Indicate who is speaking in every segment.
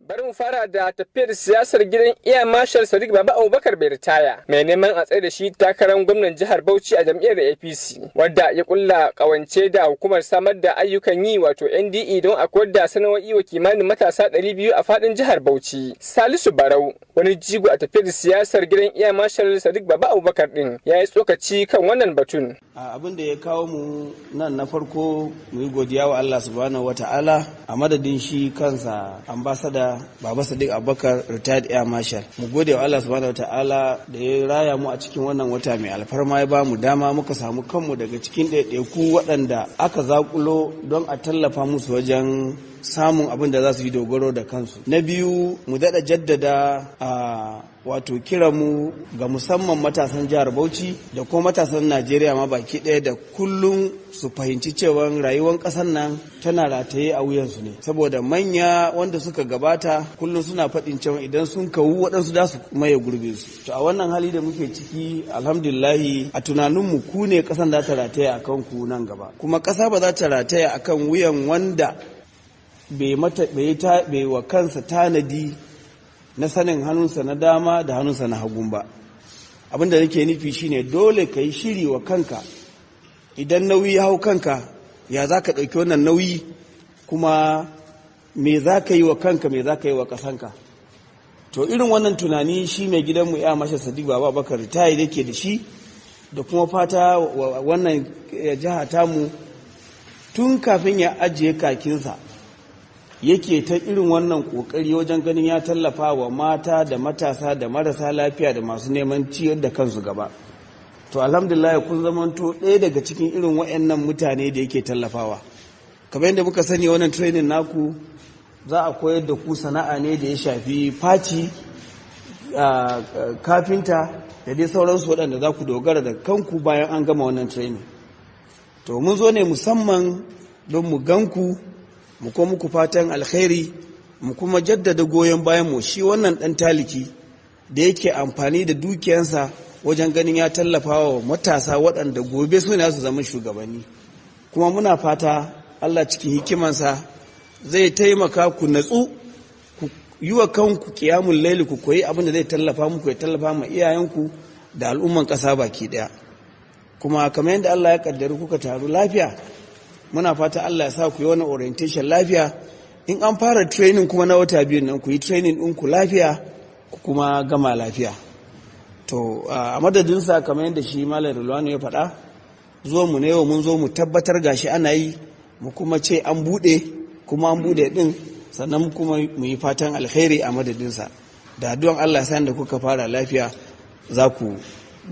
Speaker 1: Bari mu fara da tafiyar siyasar gidan Air Marshal Sadiq Baba Abubakar bai ritaya, mai neman a tsaye da shi takarar gwamnan jihar Bauchi a jam'iyyar APC, wadda ya kulla kawance da hukumar samar da ayyukan yi, wato NDE, don a koyar da sana'o'i wa kimanin matasa 200 a fadin jihar Bauchi. Salisu Barau, wani jigo a tafiyar siyasar gidan Air Marshal Sadiq Baba Abubakar din, ya yi tsokaci kan wannan batun.
Speaker 2: Abin da ya kawo mu nan, na farko mu yi godiya wa Allah Subhanahu Wata'ala a madadin shi kansa Ambassador Baba Sadiq Abubakar, retired air marshal. Mu gode wa Allah Subhanahu Wata'ala da ya raya mu a cikin wannan wata mai alfarma, ya ba mu dama muka samu kanmu daga cikin ɗaiɗaiku waɗanda aka zakulo don a tallafa musu wajen samun abin da za su yi dogaro da kansu. Na biyu, mu daɗa jaddada a wato kiranmu ga musamman matasan jihar Bauchi da kuma matasan Najeriya ma baki ɗaya, da kullum su fahimci cewa rayuwar ƙasar nan tana rataye a wuyansu ne, saboda manya wanda suka gabata kullum suna faɗin cewa idan sun kawu, waɗansu za su maye gurbin su. To, a wannan hali da muke ciki, alhamdulillahi, a tunaninmu ku ne ƙasar za ta rataye a kan ku nan gaba, kuma ƙasa ba za ta rataya a kan wuyan wanda bai wa kansa tanadi na sanin hannunsa na dama da hannunsa na hagun ba. Abinda nake nufi shine, dole ka yi shiri wa kanka. Idan nauyi ya hau kanka, ya za ka ɗauki wannan nauyi, kuma me za ka yi wa kanka, me za ka yi wa ƙasanka? To, irin wannan tunani shi mai gidanmu Air Marshal Sadiq Baba Bakar ritaya yake da shi, da kuma fata wannan jiha tamu. Tun kafin ya ajiye kakinsa yake ta irin wannan kokari wajen ganin ya tallafa wa mata da matasa da marasa lafiya da masu neman ciyar da kansu gaba. To, alhamdulillah, kun zamanto ɗaya daga cikin irin waɗannan mutane da yake tallafawa. Kamar yadda muka sani, wannan training naku za a koyar da ku sana'a ne da ya shafi faci, kafinta da dai sauransu, waɗanda za ku dogara da kanku bayan an gama wannan training. To, mun zo ne musamman don mu ganku, mu kuma muku fatan alkhairi, mu kuma jaddada goyon bayan mu shi wannan ɗan taliki da yake amfani da dukiyansa wajen ganin ya tallafa wa matasa waɗanda gobe su ne su zama shugabanni. Kuma muna fata Allah cikin hikimansa zai taimaka ku natsu, ku yi wa kanku kiyamun laili, ku koyi abin da zai tallafa muku, ya tallafa ma iyayenku da al'umman ƙasa baki ɗaya. Kuma kamar yadda Allah ya kaddari kuka taru lafiya, muna fata Allah ya sa ku yi wani orientation lafiya. In an fara training kuma na wata 2 nan, ku yi training ɗinku lafiya, ku kuma gama lafiya. To, a madadinsa, kamar yadda shi Malam Rulwani ya faɗa, zuwan mu ne yau, mun zo mu tabbatar gashi ana yi, mu kuma ce an buɗe, kuma an buɗe ɗin, sannan kuma mu yi fatan alkhairi a madadinsa da addu'an Allah ya da kuka fara lafiya, za ku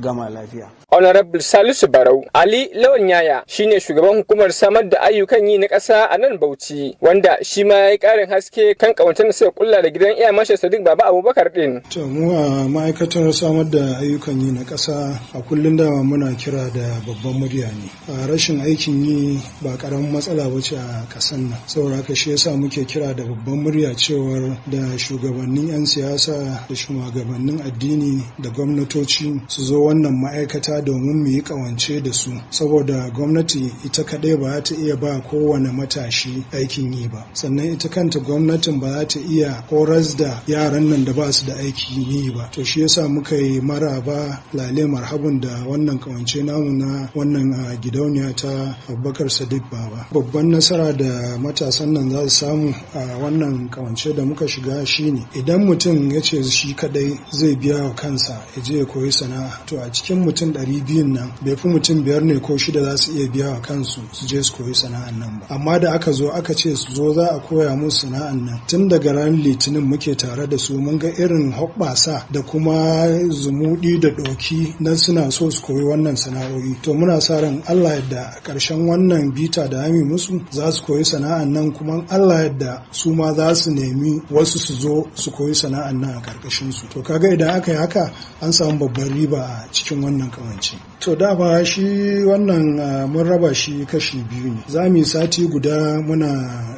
Speaker 2: gama lafiya.
Speaker 1: Honorable Salisu Barau. Ali Lawan Yaya shine shugaban hukumar samar da ayyukan yi na ƙasa a nan Bauchi, wanda shi ma ya yi ƙarin haske kan ƙawancen da suka kulla da gidan Air Marshal Sadiq Baba Abubakar din.
Speaker 3: To, mu a ma'aikatar samar da ayyukan yi na ƙasa, a kullum dama muna kira da babban murya ne. A rashin aikin yi ba ƙaramin matsala ba ce a ƙasar nan. Saboda haka shi yasa muke kira da babban murya cewar da shugabannin 'yan siyasa da shugabannin addini da gwamnatoci su zo wannan ma'aikata domin mu yi kawance da su, saboda gwamnati ita kaɗai ba za ta iya ba kowane matashi aikin yi ba, sannan ita kanta gwamnatin ba za ta iya horas da yaran nan da ba su da aikin yi ba. To, shi yasa muka yi maraba lale marhabun da wannan kawance namu na wannan gidauniya ta Abubakar Sadiq Baba. Babban nasara da matasan nan za su samu a wannan kawance da muka shiga shine, idan mutum ya ce shi kadai zai biya wa kansa ya je ya koyi sana'a, to a cikin mutum 200 nan bai fi mutum biyar ne ko shida za su iya biya wa kansu su je su koyi sana'an nan ba. Amma da aka zo aka ce su zo za a koya musu sana'an nan, tun daga ran Litinin muke tare da su, mun ga irin hoɓɓasa da kuma zumuɗi da ɗoki na suna so su koyi wannan sana'o'i. To, muna sa ran Allah yadda a ƙarshen wannan bita da ami musu, za su koyi sana'an nan, kuma Allah yadda su ma za su nemi wasu su zo su koyi sana'an nan a ƙarƙashin su. To, kaga idan aka yi haka, an samu babban riba a cikin wannan kawance. To, dama shi wannan mun raba shi kashi biyu ne. Za mu yi sati guda muna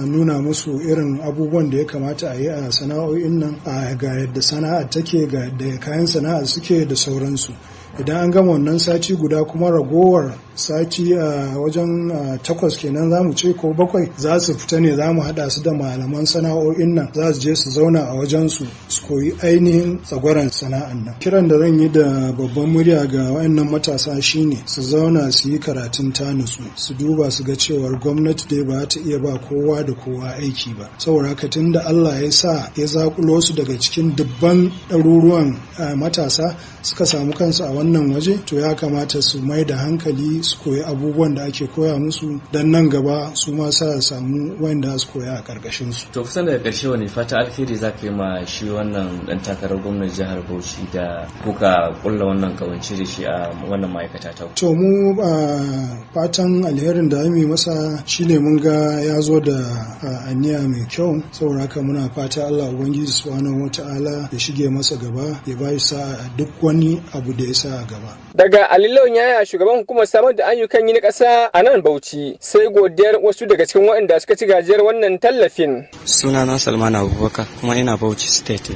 Speaker 3: nuna musu irin abubuwan da ya kamata a yi a sana'o'in nan, a ga yadda sana'a take, ga yadda kayan sana'a suke da sauransu. Idan an gama wannan sati guda kuma, ragowar sati a wajen 8 kenan za mu ce ko 7, za su fita ne, za mu haɗa su da malaman sana'o'in nan, za su je su zauna a wajen su, su koyi ainihin tsagwaron sana'an nan. Kiran da zan yi da babban murya ga wayannan matasa shine su zauna su yi karatun ta nutsu, su duba su ga cewar gwamnati dai ba ta iya ba kowa da kowa aiki ba. Saboda haka, tun da Allah ya sa ya zakulo su daga cikin dubban ɗaruruwan matasa suka samu kansu a wannan waje, to ya kamata su mai da hankali su koyi abubuwan da ake koya musu, don nan gaba su ma sa samu wanda su koya a ƙarƙashin su.
Speaker 4: To, kusan daga ƙarshe, wani fata alheri za ka yi ma shi wannan ɗan takarar gwamnan jihar Bauchi da kuka kulla wannan kawance da shi a wannan ma'aikata ta?
Speaker 3: To, mu fatan alherin da mu masa shine mun ga ya zo da aniya mai kyau. Saboda haka muna fata Allah Ubangiji Subhanahu Wata'ala ya shige masa gaba, ya ba shi sa'a duk wani abu da ya sa a gaba.
Speaker 1: Daga Ali Lawan Yaya, shugaban hukumar samar da ayyukan yi na ƙasa a nan Bauchi, sai godiyar wasu daga cikin waɗanda suka ci gajiyar wannan tallafin.
Speaker 5: Sunana Salman Abubakar, kuma ina Bauchi State,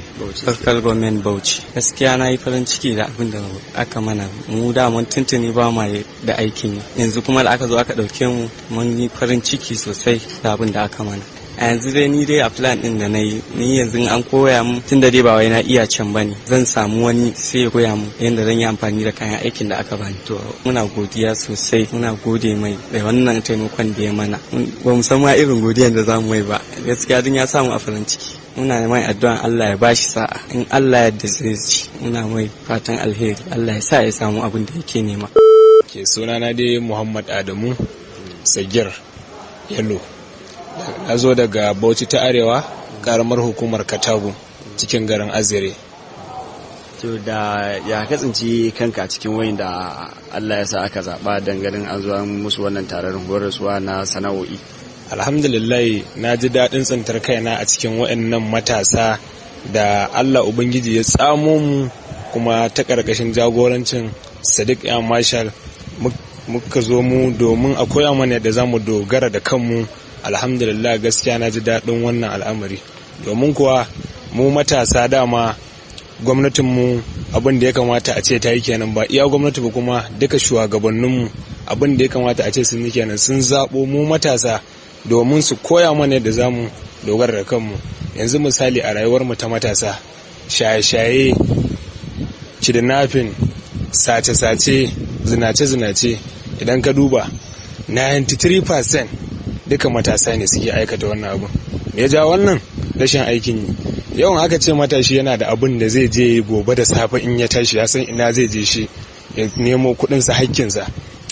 Speaker 5: Local Government Bauchi. Gaskiya na yi farin ciki da abin da aka mana. Mu da mun tuntuni ba ma da aikin yi, yanzu kuma da aka zo aka ɗauke mu, mun yi farin ciki sosai da abin da aka mana. A yanzu dai ni dai a plan din da na yi ni yanzu, an koya mu, tun da dai ba wai na iya can bane, zan samu wani sai ya koya mu yadda zan yi amfani da kayan aikin da aka bani. To, muna godiya sosai, muna gode mai da wannan taimakon da ya mana. Ba mu san ma irin godiyan da zamu mai ba gaskiya, dun ya samu a farin ciki. Muna mai addu'an Allah ya bashi sa'a, in Allah yadda zai ci. Muna mai fatan alheri, Allah ya sa ya samu abin da yake nema.
Speaker 6: Ke sunana dai Muhammad Adamu Sagir Yalo. Na zo daga Bauchi ta Arewa, karamar hukumar Katagu, cikin garin Azare.
Speaker 7: To, da ya kasance kanka a cikin wayan da Allah ya sa aka zaɓa ganin an zuwa musu wannan taron horaswa na sana'o'i?
Speaker 6: Alhamdulillah, na ji daɗin tsintar kaina a cikin waɗannan matasa da Allah Ubangiji ya tsamo mu, kuma ta ƙarƙashin jagorancin Sadiq Air Marshal muka zo mu domin a koya mana yadda za mu dogara da kanmu. Alhamdulillah, gaskiya na ji daɗin wannan al'amari, domin kuwa mu matasa dama gwamnatinmu abin da ya kamata a ce ta yi kenan. Ba iya gwamnati ba, kuma duka shugabanninmu abin da ya kamata a ce sun yi kenan, sun zaɓo mu matasa domin su koya mana yadda za mu dogara da kanmu. Yanzu misali, a rayuwarmu ta matasa, shaye-shaye, kidnapping, sace-sace, zinace-zinace, idan ka duba 93% duka matasa ne suke aikata wannan abun. Me ya ja wannan? Rashin aikin yi. Yawan aka ce matashi yana da abun da zai je gobe da safe, in ya tashi ya san ina zai je shi ya nemo kudinsa, hakkinsa,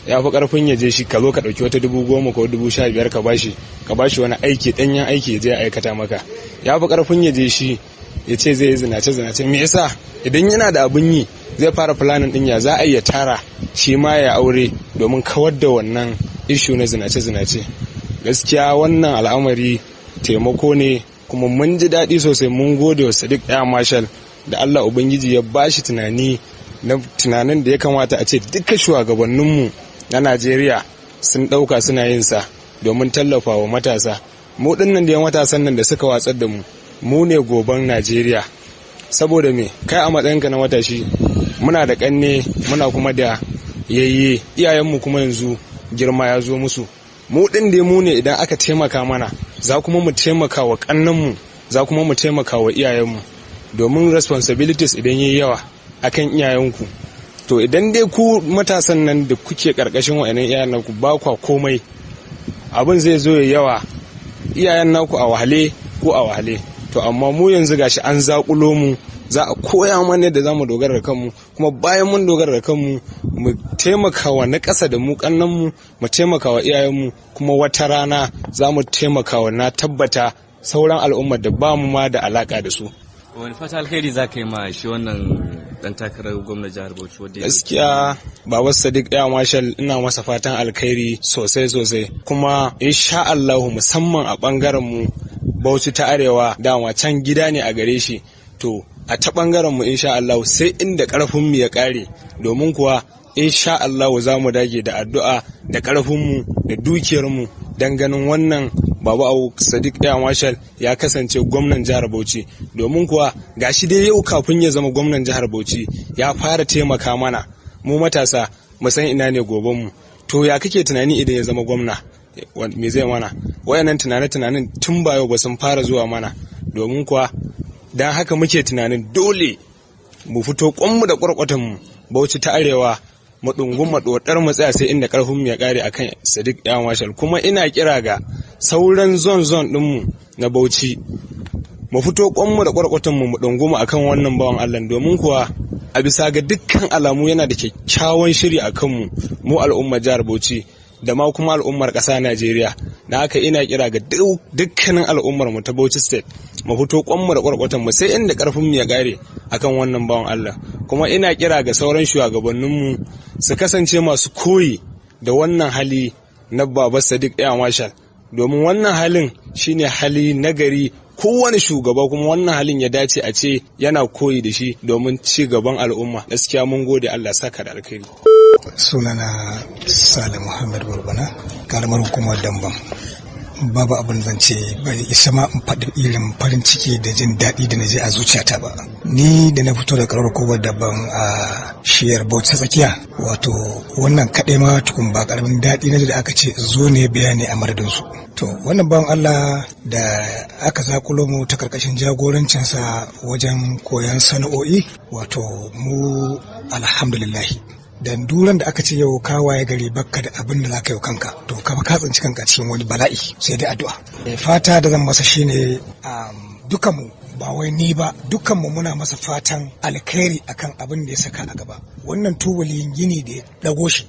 Speaker 6: ya fi karfin ya je shi ka zo ka ɗauki wata 10,000 ko 15,000 ka bashi wani aiki, ɗanyen aiki, ya je ya aikata maka. Ya fi karfin ya je shi ya ce zai yi zinace zinace. Me yasa? Idan yana da abun yi, zai fara planning din ya za a iya tara shi ma ya aure domin kawar da wannan issue na zinace zinace. Gaskiya wannan al'amari taimako ne, kuma mun ji daɗi sosai. Mun gode wa Sadiq Air Marshal da Allah Ubangiji ya bashi tunani na tunanin da ya kamata a ce duka shugabanninmu na Najeriya sun ɗauka suna yin sa domin tallafa wa matasa. Mu dinnan da matasan nan da suka watsar da mu, mu ne goban Najeriya. Saboda me? Kai a matsayinka na matashi, muna da kanne, muna kuma da yayye, iyayenmu kuma yanzu girma ya zo musu. Mu din dai mu ne idan aka taimaka mana, za kuma mu taimaka wa kannanmu, za kuma mu taimaka wa iyayenmu, domin responsibilities idan yayi yawa akan iyayenku, to idan dai ku matasan nan da kuke karkashin wa'annan iyayen naku ba kwa komai, abin zai zo ya yawa, iyayen naku a wahale ko a wahale. To, amma mu yanzu gashi an zakulo mu, za a koya mana yadda za mu dogara da kanmu, kuma bayan mun dogara da kanmu, mu taimaka wa na ƙasa da mu, kannanmu, mu taimaka wa iyayenmu, kuma wata rana za mu taimaka wa, na tabbata, sauran al'ummar da ba mu ma da alaka da su.
Speaker 4: Wani fata alheri za ka yi ma shi wannan dan takarar gwamnan jihar Bauchi wanda ya
Speaker 6: Gaskiya Baba Sadiq Air Marshal, ina masa fatan alkhairi sosai sosai, kuma insha Allahu, musamman a bangaren mu Bauchi ta Arewa, dama can gida ne a gare shi. To, a ta bangaren mu, insha Allahu, sai inda karfin mu ya kare, domin kuwa insha Allahu za mu dage da addu'a da karfin mu da dukiyar mu dan ganin wannan Baba Abu Sadiq Air Marshal ya kasance gwamnan jihar Bauchi. Domin kuwa gashi dai yau, kafin ya zama gwamnan jihar Bauchi, ya fara taimaka mana. Mu matasa mu san ina ne goben mu. To, ya kake tunani idan ya zama gwamna, me zai mana? Wayannan tunane-tunanen tun ba yau ba sun fara zuwa mana. Domin kuwa don haka muke tunanin dole mu fito kwanmu da kwarkwatanmu, Bauchi ta Arewa, mu ɗunguma ɗoɗar, mu tsaya sai inda ƙarfin mu ya ƙare akan Sadiq Air Marshal. Kuma ina kira ga sauran zone zone ɗinmu na Bauchi, mu fito kwanmu da kwarkwatanmu, mu ɗunguma akan wannan bawan Allah, domin kuwa a bisa ga dukkan alamu yana da kyakkyawan shiri a kanmu, mu al'ummar jihar Bauchi da ma kuma al'ummar ƙasa Najeriya. Na haka ina kira ga dukkanin al'ummar mu ta Bauchi State, mu fito kwanmu da kwarkwatan mu sai inda karfin mu ya kare akan wannan bawan Allah. Kuma ina kira ga sauran shugabannin mu su kasance masu koyi da wannan hali na Baba Sadiq Air Marshal, domin wannan halin shine hali nagari. Kowane shugaba kuma wannan halin ya dace a ce yana koyi da shi domin ci gaban al'umma. Gaskiya mun gode, Allah saka da alkhairi.
Speaker 8: Sunana Sale Muhammad Barbana, karamar hukumar Damban. Babu abin zan ce, bai isa ma in faɗi irin farin ciki da jin daɗi da na je a zuciyata ba. Ni da na fito da karamar hukumar Damban a shiyar Bauchi Tsakiya, wato wannan kaɗai ma tukun ba ƙaramin daɗi na da aka ce zo ne bayani a madadinsu. To, wannan bawan Allah da aka zakulo mu ta karkashin jagorancinsa wajen koyon sana'o'i, wato mu alhamdulillahi, dan duran da aka ce yau ka waye gari bakka da abin da zaka yi kanka, to ka tsinci kanka cikin wani bala'i, sai dai addu'a. Fata da zan masa shine, dukanmu, ba wai ni ba, dukkanmu muna masa fatan alkhairi akan abin da ya saka a gaba. Wannan tubalin gini da ya dago shi,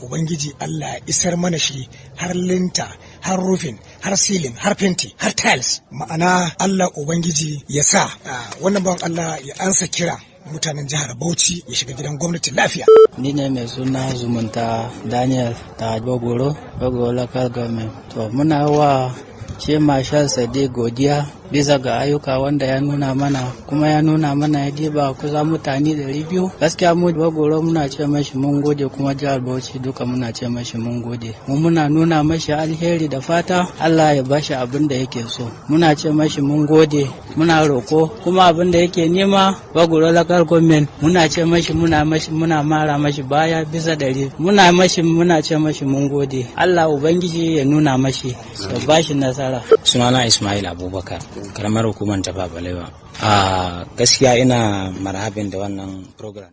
Speaker 8: Ubangiji Allah ya isar mana shi har lintel, har rufin, har ceiling, har fenti, har tiles. Ma'ana, Allah Ubangiji ya sa wannan bawan Allah ya ansa kira mutanen jihar Bauchi, ya shiga gidan gwamnati lafiya.
Speaker 9: Ni ne mai suna Zumunta Daniel ta Bogoro, Bogoro Local Government. To, muna wa shi Marshal Sadiq godiya bisa ga ayyuka wanda ya nuna mana, kuma ya nuna mana ya diba kusa mutane 200. Gaskiya mu Bagoro muna ce mashi mun gode, kuma jihar Bauchi duka muna ce mashi mun gode. Mu muna nuna mashi alheri da fata Allah ya bashi abin da yake so. Muna ce mashi mun gode, muna roko kuma abin da yake nema Bagoro Local Government, muna ce mashi muna mashi, muna mara mashi baya bisa ɗari. Muna mashi, muna ce mashi mun gode. Allah Ubangiji ya nuna mashi, ya bashi nasara.
Speaker 10: Sunana Ismail Abubakar, karamar hukumar Tafawa Balewa. A gaskiya ina marhabin da wannan program.